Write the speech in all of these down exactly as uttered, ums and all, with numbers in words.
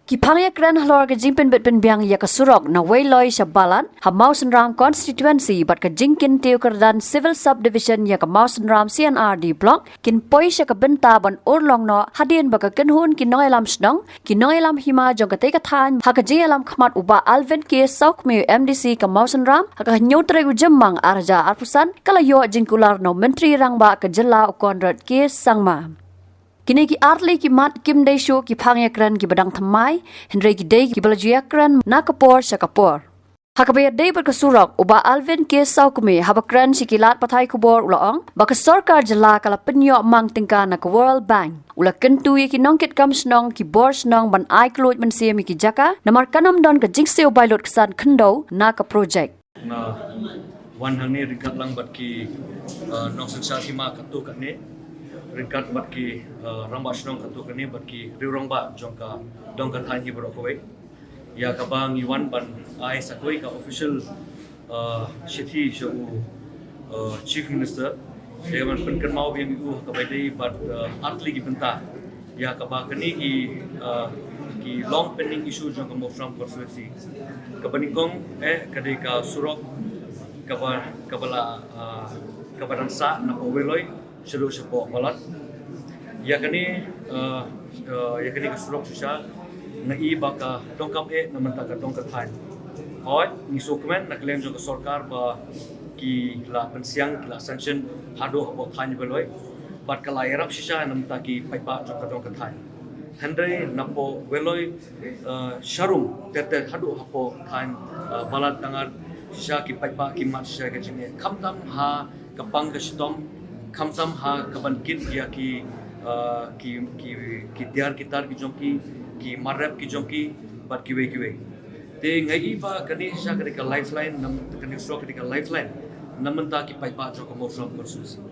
Ki phang ïakren halor ka jingpynbit pynbiang ïa ka surok na Weiloi sha Balat ha Mawsynram constituency bad ka jingkyntiew kyrdan Civil Subdivision ïa ka Mawsynram C and R D Block kin poi sha ka bynta ban urlong noh hadien ba ka kynhun ki nongïalam shnong, ki nongïalam hima jong katei ka thaiñ ha ka jingïalam khmat u Bah Alvin K Sawkmie, M D C ka Mawsynram, ha ka hynñiew tarik u Jymmang ar hajar arphew san ka la ïoh jingkular na u Myntri Rangbah ka jylla u Conrad K Sangma. Kine ki artylli ki mat kim dei shuh ki phang ïakren kiba dang thymmai, hynrei ki dei kiba la ju ïakren na ka por sha ka por. Ha kaba ïadei bad ka surok, u Bah Alvin K Sawkmie, haba kren sha ki lad pathai khubor u la ong ba ka sorkar jylla ka la pynïoh mang tyngka na ka World Bank. U la kyntu ïa ki nongkitkam shnong, ki bor shnong ban ai kluid mynsiem ïa ki jaka namar kan ym don ka jingsiew bai lut ksan khyndew na ka projek. Nga wan hangne ryngkat lang bad ki, uh, nongsynshar hima katto katne, ryngkat bad ki, uh, rangbah shnong katto katne, bad ki riew rangbah jong ka dong ka thaiñ hi baroh kawei. Ïa kaba ngi wan ban ai sa kawei ka official, uh, shithi sha u, uh, Chief Minister. Ïa ban pynkynmaw biang ïa u ha kaba dei bad, uh, artylli ki bynta. Ïa kaba kane ki, uh, ki long pending issue jong ka Mawsynram constituency. Kaba nyngkong eh ka dei ka surok kaba, kaba la, uh, kaba dang sah na Weiloi shaduh shapoh Balat. Ïa kane, uh, uh, ïa kane ka surok shisha nga i ba ka donkam eh na mynta ka dong ka thaiñ. Hooid, ngi sngewkmen na ka liang jong ka sorkar ba ki la pynsiang, ki la sanction haduh hapoh thaiñ Weiloi. Bad ka la ïarap shisha na mynta ki paidbah jong ka dong ka thaiñ. Hynrei napoh Weiloi, uh, sharum ter ter haduh hapoh thaiñ, uh, Balat Dangar shisha ki paidbah ki mad shisha ka jingeh. Khamtam ha ka pang ka shitom, khamtam ha ka ban kit ïa ki, uh, ki, ki, ki tiar ki tar ki jong ki, ki mar rep ki jong ki, bad kiwei kiwei. Te nga i ba kane shisha ka dei ka lifeline, na, kane surok ka dei ka lifeline na mynta ki paidbah jong ka Mawsynram constituency.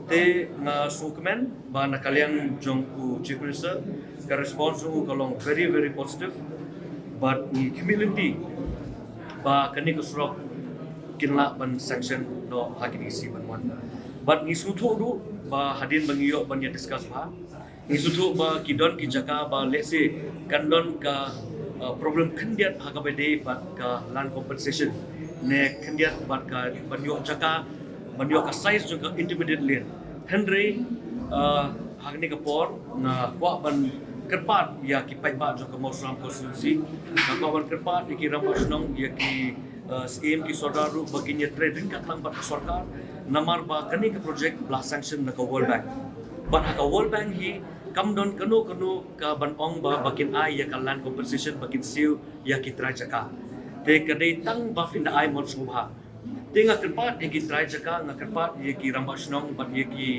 Te nga sngewkmen ba na ka liang jong u Chief Minister ka response jong u ka long very, very positive. Bad ngi khmih lynti ba kane ka surok kin lah ban sanction noh ha kine ki sngi ban wan. Bad ngi sngewthuh ruh ba hadien ba ngi ïoh ban ïa discuss bha, ngi sngewthuh ba ki don ki jaka ba lehse kan don ka, uh, problem khyndiat ha kaba dei bad ka land compensation ne khyndiat bad ka ban ïoh jaka, ban ïoh ka size jong ka intermediate lane. Hynrei, uh, ha kane ka por nga kwah ban kyrpad ïa ki paidbah jong ka Mawsynram constituency, nga kwah ban kyrpad ïa ki rangbah shnong, ïa ki, uh, syiem ki sordar ruh ba kin ïatrei ryngkat lang bad ka sorkar, namar ba kane ka project la sanction na ka World Bank. Bad ha ka World Bank hi kam don kano kano ka ban ong ba, ba kin ai ïa ka land compensation, ba kin siew ïa ki trai jaka. Te ka dei tang ba phin da ai mon sngewbha. Te nga kyrpad ïa ki trai jaka, nga kyrpad ïa ki rangbah shnong bad ïa ki,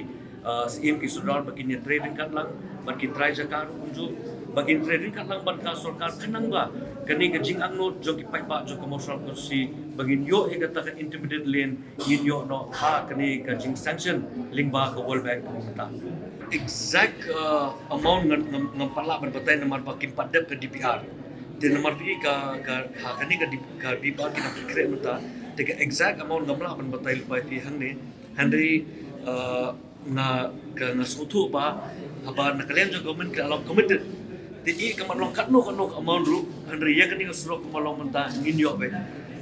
uh, syiem ki sordar ba kin ïatrei ryngkat lang bad ki trai jaka ruh kumjuh, ba kin trei ryngkat lang bad ka sorkar khnang ba kane ka jingangnud jong ki paidbah jong ka Mawsynram constituency ba ngin ïoh ïa kata ka intermediate lane ngin ïoh noh ha kane ka jingsanction lyngba ka World Bank ka mynta. Exact, uh, amount ngam, ngam, ngam pat lah ban batai namar ba kim pat dep ka D P R. Te namar phi ka, ka, ha kane ka D-, ka D P R ki nang pynkhreh mynta. Te ka exact amount ngam lah ban batai lypa ïa phi hangne. Hynrei, uh, nga, ka, nga sngewthuh ba haba na ka liang jong ka government ka long committed. Te i ka mat long katno katno ka amount ruh, hynrei ïa kane ka surok ka mat long mynta ngin ïoh beit,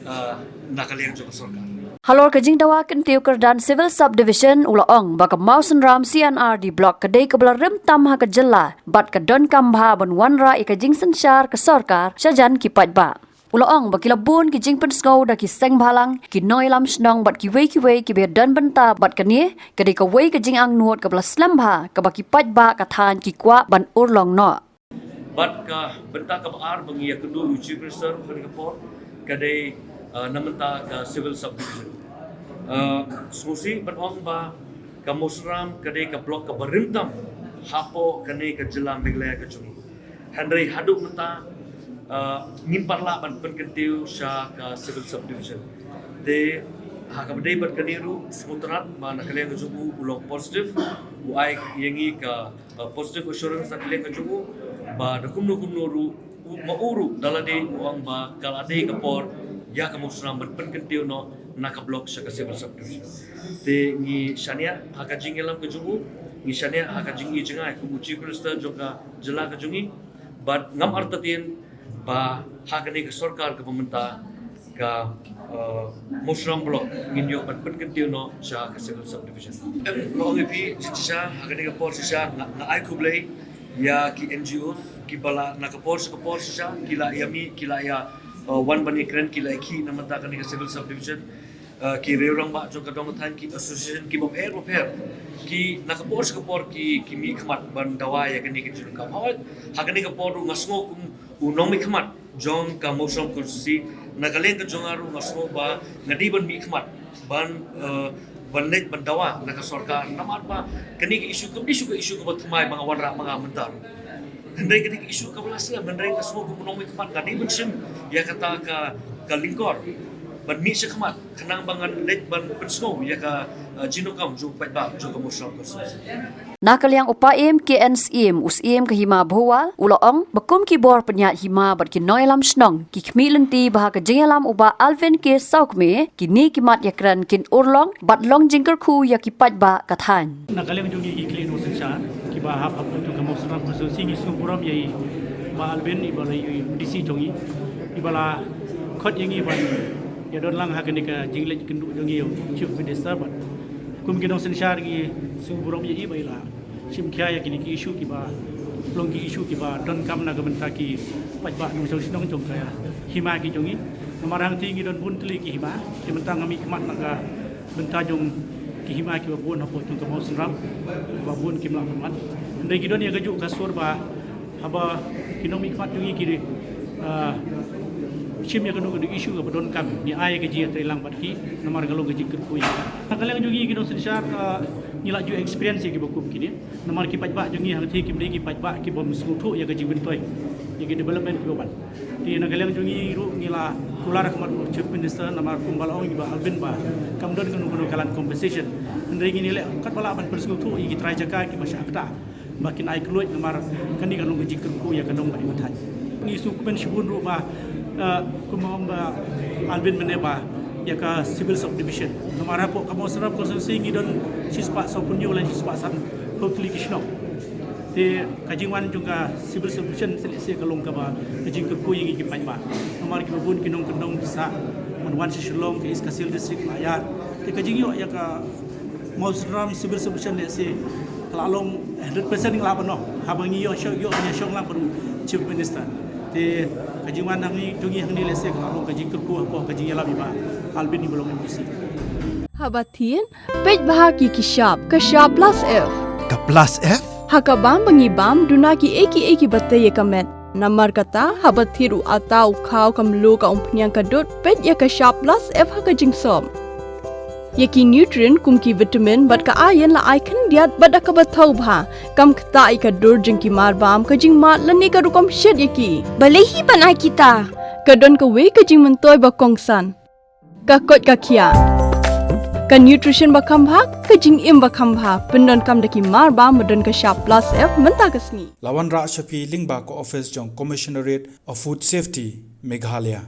ah, na ka liang jong ka sorkar. Halor ka jingdawa kyntiew kyrdan Civil Subdivision u la ong ba ka Mawsynram C and R D Block ka dei kaba la rim tam ha ka jylla bad ka donkam bha ban wanrah ïa ka jingsynshar ka sorkar shajan ki paidbah. U la ong ba ki la bun ki jingpynsngew da ki seng bhalang, ki nongïalam shnong bad kiwei kiwei kiba ïadon bynta bad kane, ka dei kawei ka jingangnud kaba la slem bha kaba ki paidbah ka thaiñ ki kwah ban urlong noh. Bad ka bynta kaba ar ba ngi ïakynduh ïa u Chief Minister ha kane ka por ka dei, uh, na bynta ka Civil Subdivision. Uh, sngewsih ban ong ba ka Mawsynram ka dei ka block kaba rim tam hapoh kane ka jylla Meghalaya ka jong ngi. Hynrei haduh mynta, uh, ngim pat lah ban pynkyntiew sha ka Civil Subdivision. Te ha kaba dei bad kane ruh sngewtynnat ba na ka liang ka jong u u long positive, u ai ïa ngi ka, uh, positive assurance na ka liang ka jong u ba da kumno kumno ruh u, ma u ruh da lade u ong ba ka la dei ka por ïa ka Mawsynram ban pynkyntiew noh na ka block sha ka Civil Subdivision. Te ngi shaniah ha ka jingïalam ka jong u, ngi shaniah ha ka jingïohi jngai kum u Chief Minister jong ka jylla ka jong ngi, Bad ngam artatien ba ha kane ka sorkar kaba mynta ka uh, Mawshynrang block ngin ïoh ban pynkyntiew noh sha ka civil subdivision. Em, nga ong ïa phi, shisha ha kane ka por shisha nga, nga ai khublei ïa ki N G Os kiba la na ka por sha ka por shisha ki la ïa mih, ki la ïa uh, wan ban ïakren, ki la ïa khih na mynta kane ka civil subdivision. Uh, ki riew rangbah jong ka dong ka thaiñ, ki association kiba pher ba pher, ki na ka por sha ka por ki, ki mih khmat ban dawa ïa kane ka jingdonkam. Hooid, ha kane ka por ruh nga sngew kum u nongmihkhmat jong ka Mawshynrang constituency, na ka liang ka jong nga ruh nga sngew ba nga dei ban mihkhmat ban uh, ban leit ban dawa na ka sorkar namar ba kane ka issue kam dei shuh ka issue kaba thymmai ba nga wanrah ma nga mynta ruh. Hynrei kane ka issue kaba la sngewbha, hynrei nga sngew kum u nongmihkhmat nga dei ban shim ïa kata ka, ka lyngkor ban mih sha khmat khnang ba ngan leit ban pynsngew ïa ka uh, jingdonkam jong u paidbah jong ka Mawshynrang constituency. Na ka liang u Paiem K N Syiem, u Syiem ka Hima Bhowal, u la ong ba kum ki bor pynïaid hima bad ki nongïalam shnong, ki khmih lynti ba ha ka jingïalam u Bah Alvin K Sawkmie, kine ki mat ïakren kin urlong bad long jingkyrkhu ïa ki paidbah ka thaiñ. Na ka liang jong ngi ki khlieh nongsynshar kiba hap hapoh jong ka Mawshynrang constituency, ngi sngewburom ïa i Bah Alvin iba la ïoh i M D C jong ngi, iba la khot ïa ngi ban ïa don lang ha kane ka jingleit kynduh jong ngi ïa u Chief Minister. Bad kum ki nongsynshar ngi sngewburom ïa i ba i la shim khia ïa kine ki issue kiba long ki issue kiba donkam na ka bynta ki paidbah nongshong shnong jong ka hima ki jong ngi. Namar hangtei ngi don bun tylli ki hima, ki mynta nga mihkhmat na ka bynta jong ki hima kiba bun hapoh jong ka Mawshynrang, ba bun kim lah ban wan. Hynrei ki don ïa ka juh ka sur ba haba ki nongmihkhmat jong ngi ki, ah, shim ïa kano kano issue kaba donkam, ngi ai ïa ka jingïatreilang bad ki namar ka long ka jingkyrkhu ïa ka. Na ka liang jong ngi ki nongsynshar, ah, ngi la ju experience ïa kiba kum kine. Namar ki paidbah jong ngi hangtei kim dei ki paidbah kibym sngewthuh ïa ka jingmyntoi ïa ki development kiba wan. Te na ka liang jong ngi ruh ngi la kular ha khmat u Chief Minister namar kumba la ong i Bah Alvin ba kam don kano kano ka land compensation. Hynrei ngin ïaleh katba lah ban pynsngewthuh ïa ki trai jaka kiba shah ktah ba kin ai khluit namar kane ka long ka jingkyrkhu ïa ka dong bad ïa ka thaiñ. Ngi sngewkmen shibun ruh ba, eh, kumba ong Bah Alvin mynne ba ïa ka civil subdivision. Namar hapoh ka Mawshynrang constituency ngi don shispah sawphew hynñiew lane shispah sanphew tylli ki shnong. Te ka jingwan jong ka civil subdivision sa lehse ka long kaba ka jingkyrkhu ïa ngi ki paidbah. Namar kiba bun ki nongkyndong ki sah ban wan sha Shillong, ka East Khasi Hills District la ïaid. Te ka jingïoh ïa ka Mawshynrang civil subdivision lehse ka la long hundred percent ngi lah ban ong haba ngi ïoh shong, ïoh ban ïashong lang bad u Chief Minister. Te ka jingwan hangne jong ngi hangne lehse ka la long ka jingkyrkhu hapoh ka jingïalam i Bah Alvin iba long M D C. Haba thied, peit bha ki ki shap, ka shap plus F. Ka plus F? Ha ka bam ba ngi bam, duna kiei kiei kiba tei ïa ka met. Namar kata, haba thied u atta, u khaw, ka mluh, ka umphniang, ka dud, peit ïa ka shap plus F ha ka jingsop. Ïa ki nutrient kum ki vitamin bad ka iron la ai khyndiat bad da kaba thaw bha. Kam ktah ïa ka dur jong ki mar bam, ka jingmad lane ka rukom shet ïa ki. Balei hi ban ai kita? Ka don kawei ka jingmyntoi ba kongsan. Ka koit ka khiah. Ka nutrition ba kham bha, ka jingim ba kham bha. Pyndonkam da ki mar bam ba don ka shap plus F mynta ka sngi. La wanrah sha phi lyngba ka office jong Commissionerate of Food Safety, Meghalaya.